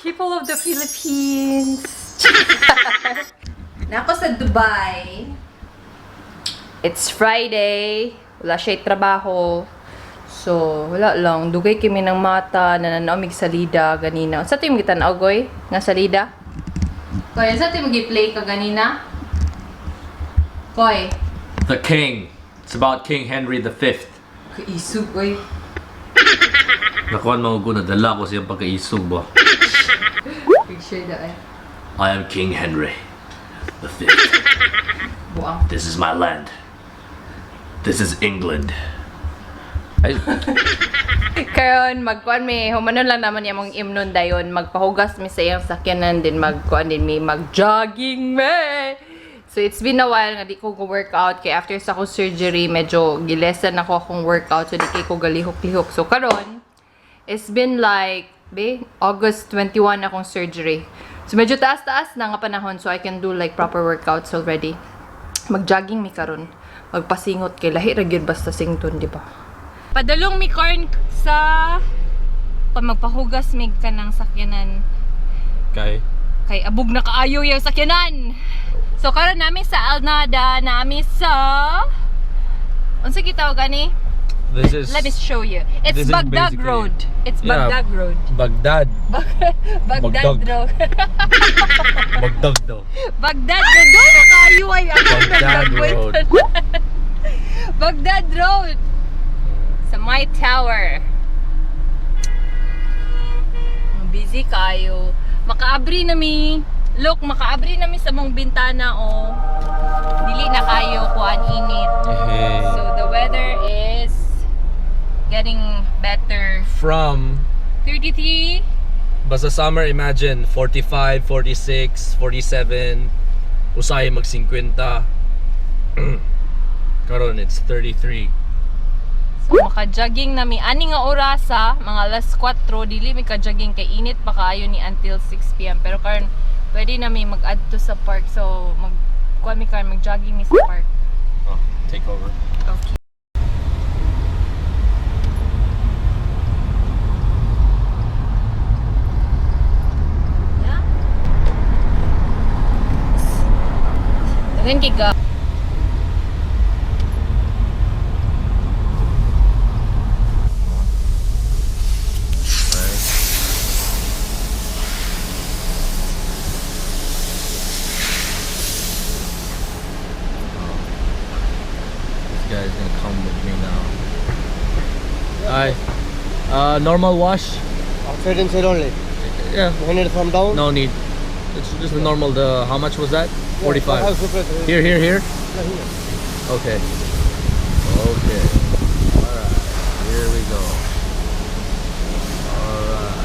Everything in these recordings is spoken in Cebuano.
People of the Philippines! Nako sa Dubai. It's Friday. Wala siya trabaho. So, wala lang. Dugay kami ng mata. Nananaomig salida ganina. Sa team kita na ogoy? Nga salida? Koy, sa team gi-play ka ganina? Koy. The King. It's about King Henry V. Kaisog, oy. Nakuan mga ko, nadala ko siyang pagkaisog ba? Picture da eh. I am King Henry V. Buang. This is my land. This is England. Ay, Karon magkuan mi, humanon lang naman yung mong imnon dayon, magpahugas mi sa iyang sakyanan din, magkuan din mi, mag-jogging mi. So it's been a while nga di ko go workout kay after sa akong surgery medyo gilesan ako akong workout, so di kay ko galihok-lihok. So karon it's been like be August 21 akong surgery. So medyo taas-taas na nga panahon, so I can do like proper workouts already. Mag-jogging mi karon. Magpasingot kay lahi ra gyud basta sington, di ba? Padalong mi karn sa pag magpahugas mig ka ng sakyanan Kay. Kay abog na kaayo yung sakyanan. So karon nami sa Alnada, nami sa unsa gitawag ani? This is Let me show you. It's This is Baghdad basically- Road. It's Yeah. Baghdad Road. Baghdad. Baghdad Bagdag. Road. Baghdad daw. Baghdad Road. Doon na kaayo ay ako Baghdad Road. Baghdad Road. Sa my tower. Busy kayo. Makaabri na mi. Look, makaabri na mi sa mong bintana oh. Dili na kayo kuan init. So the weather is getting better. From 33. Basta summer, imagine 45, 46, 47, usahay mag 50. Karon it's 33. So maka-jogging na mi ani nga orasa, mga alas 4, dili mi ka-jogging kay init pa kaayo ni until 6 PM. Pero karon pwede na mi mag-add to sa park. So mag kuan mi karon, mag-jogging mi sa park. Oh, take over. Okay. Yeah. Daghan kay ga. Right. This guy's gonna come with me now. Hi. Normal wash? Outside, inside only. Yeah. 100 from down. No need. It's just the normal. The how much was that? 45. I'll separate. Here, here, here. Yeah, here. Okay. Okay. All right. Here we go. All right.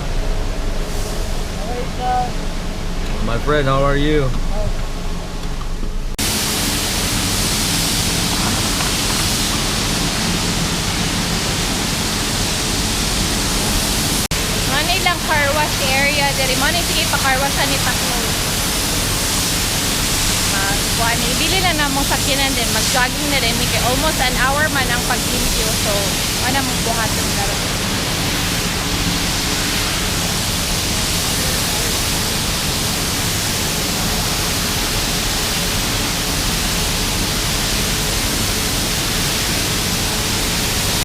My friend, how are you? Mani lang car wash area diri. Mani sige pa car wash ani Takno. Magkuan ibili na namong sakyanan din, mag-jogging na rin mi kay almost an hour man ang paglimpyo. So, ana mong buhaton karon.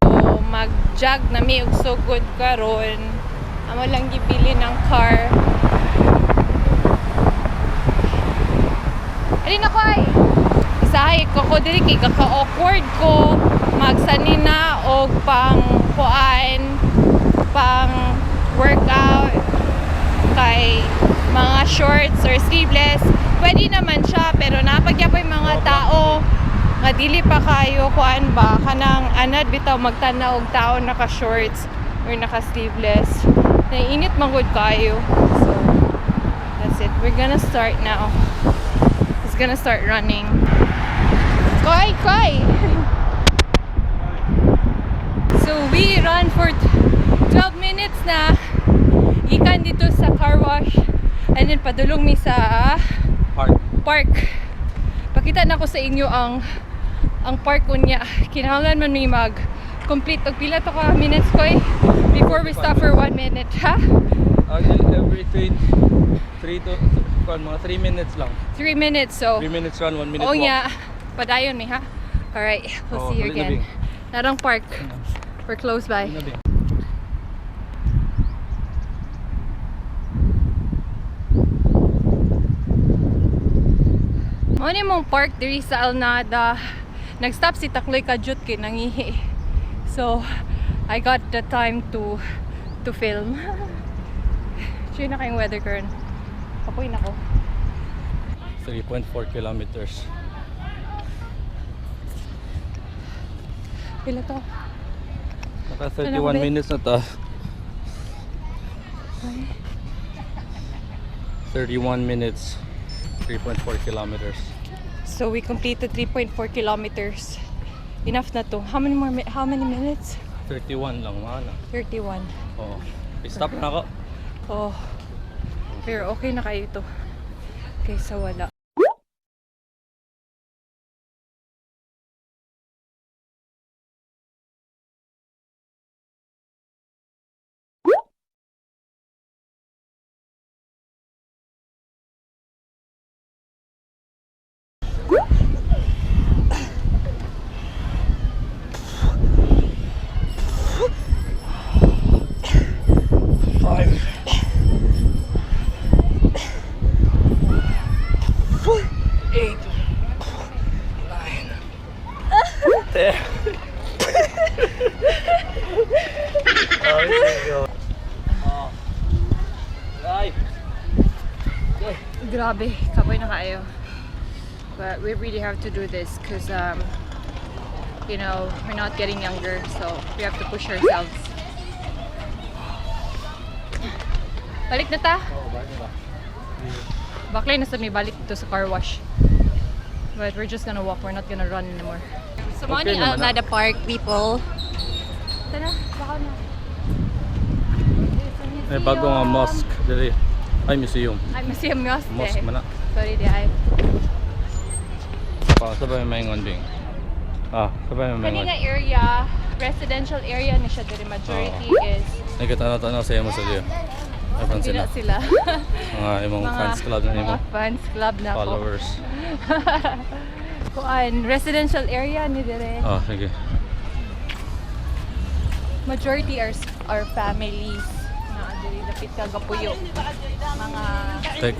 So, mag-jog na mi og sugod karon. Amo lang gibili ng car. Ali na ko ay. Isahay ko ko diri kay kaka-awkward ko magsanina og pang kuan, pang workout kay mga shorts or sleeveless. Pwede naman siya pero napagyapoy mga tao nga dili pa kayo kuan ba, kanang anad bitaw magtanaw og tao naka shorts or naka sleeveless. Naiinit man gud kayo. So that's it. We're gonna start now. It's gonna start running. Koy, koy! So we run for 12 minutes na. Gikan dito sa car wash. And then padulong mi sa Park. Park. Pakita na ko sa inyo ang park unya. Kinahanglan man mi mag complete og pila to ka minutes koy before we stop for 1 minute, ha? Every Every 3 3 to kuan, mga 3 minutes lang. 3 minutes, so. 3 minutes run, 1 minute Oh walk. yeah. Padayon mi ha. Alright, we'll Oh, see you dali na, again. Bing. Narang Park. We're close by. Dali na, Bing. Mao ni mong park diri sa Al Nahda. Nag-stop si Takloy Kajut kay nangihi. So, I got the time to film. Chill na kayong weather karon. Kapoy na ko. 3.4 kilometers. Pila to? Naka Ano 31 ba? minutes na ta. 31 minutes, 3.4 kilometers. So we completed 3.4 kilometers. Enough na to. How many minutes? 31 lang, mga na. 31. Oo. I-stop na ako. Oh. Pero okay na kayo ito. Kaysa wala. Five. Eight. 9. 10. Ay. Grabe, kapoy na kayo. But we really have to do this because, we're not getting younger, so we have to push ourselves. Balik na ta? Oo, balik na ba? Baklay na sa may balik dito sa car wash. But we're just gonna walk, we're not gonna run anymore. So, Okay morning naman, ah. Al Nahda Park, people. Tara, baka na. May bago nga mosque diri. Ay, museum. Ay, museum mosque. Mosque man na. Sorry, di ay. Pa, sabay may maingon ding. Ah, sabay may Kani maingon. nga area, residential area ni siya diri, majority is Nagkatanaw-tanaw sa imo sa diyo. Ay, fan sila sila. sila. Mga imong fans club na imo. Mga fans club na ako. Followers. Kuan, residential area ni dire. Ah, sige. Majority are families na diri dapit ka gapuyo. Mga Like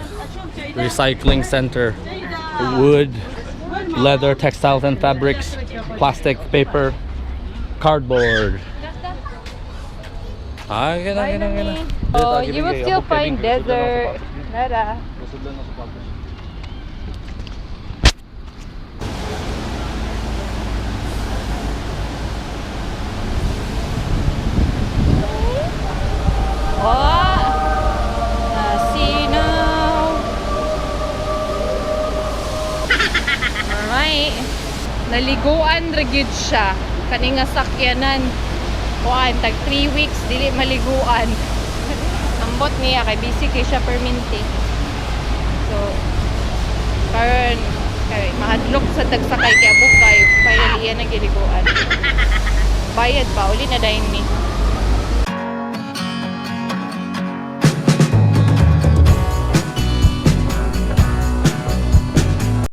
recycling center, wood, leather, textiles and fabrics, plastic, paper, cardboard. Ah, gina, gina, gina. Oh, you will still find desert. Nara. Oh! See now. Alright. Naliguan ra gyud siya. Kani nga sakyanan. Kuan tag 3 weeks dili maliguan. Ambot niya kay busy kay siya perminti. So karon kay mahadlok sa tagsakay kay abot kayo finally iya na giliguan. Bayad pa uli na dayon ni.